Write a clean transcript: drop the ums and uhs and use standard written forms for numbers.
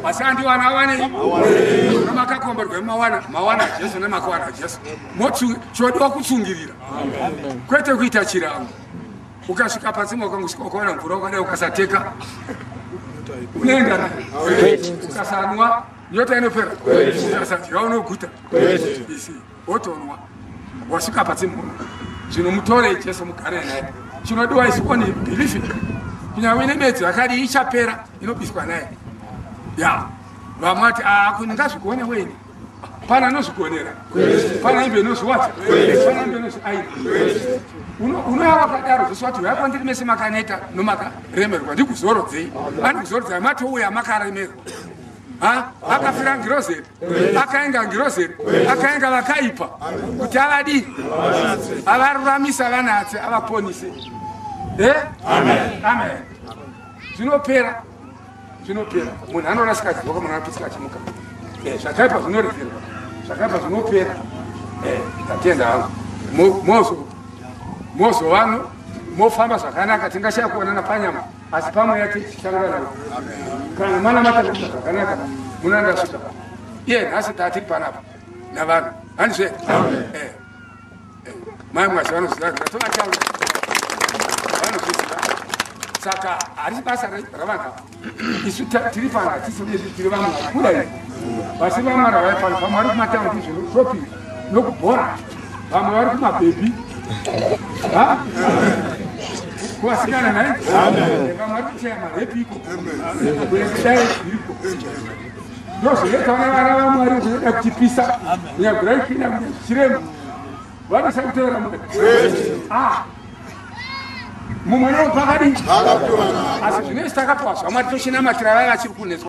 Asi andiwana awanei nomakakomborwa mawana mawana Jesu nemakawana Jesu. Chodiwa kutsungirira, kwete kuita chirango. Ukasvika patsime ukangosvika ukawana mvura ukadai ukasateka unoenda nayo, ukasanwa nyota inopera, ukasadya unoguta, isi wotonwa. Wasvika patsime zvino mutorei Jesu mugare naye. Chinodiwa is only believing. Kunyange ine medzi yakadii ichapera, inobiswa naye. Ya vamwe vati ndingazvigone weni. Pana anozvigonera, pana imbe inozviwadza, pana imbe inozviaina. Unouya wakadaro. Jesu vati, "Uyai kwandiri mese makaneta nomakaremerwa, ndikuzorodzei." Andikuzorodzai matouya makaremerwa. Akafira ngirozeri, akaenga ngirozeri, akaenga vakaipa kuti avadii? Avaruramisa, vanatse, avaponise. Amen. Zvinopera, zvinopera. Munhu anorasika achidzoka, munhu anoputsika achimuka. Zvakaipa zvinoregerwa, zvakaipa zvinopera. Tatenda hangu. Mozovano mofamba zvakanaka. Tingashaya kuonana panyama, asi pamweya tichisangana. Kana mana matakuita zvakanaka, munandasvika iye nhasi tatiri panapa navanhu, handizve? Mai Mwasi vanoziva, tovataura, vanozviziva. Saka harisi basa ravanhu ava. Isu tiri pano, hatisi vedu, tiri vamwe vari kudai. Vasi vamwe ravai pano, vamwe vari kumataundi zvino, shopping nokubhora, vamwe vari kumabhebhi kuvasikana nai, vamwe vari kuteya marepiko kudai zviriko. Ndozvinoita vana vaMwari zvinoda kutipisa kunyaguraikina chirema vanosa kutevera Mwari. Mumwe nopakadii, asi zvinoisi takapiwa zvaMwari, tochinamatira vaya vachiri kunetswa.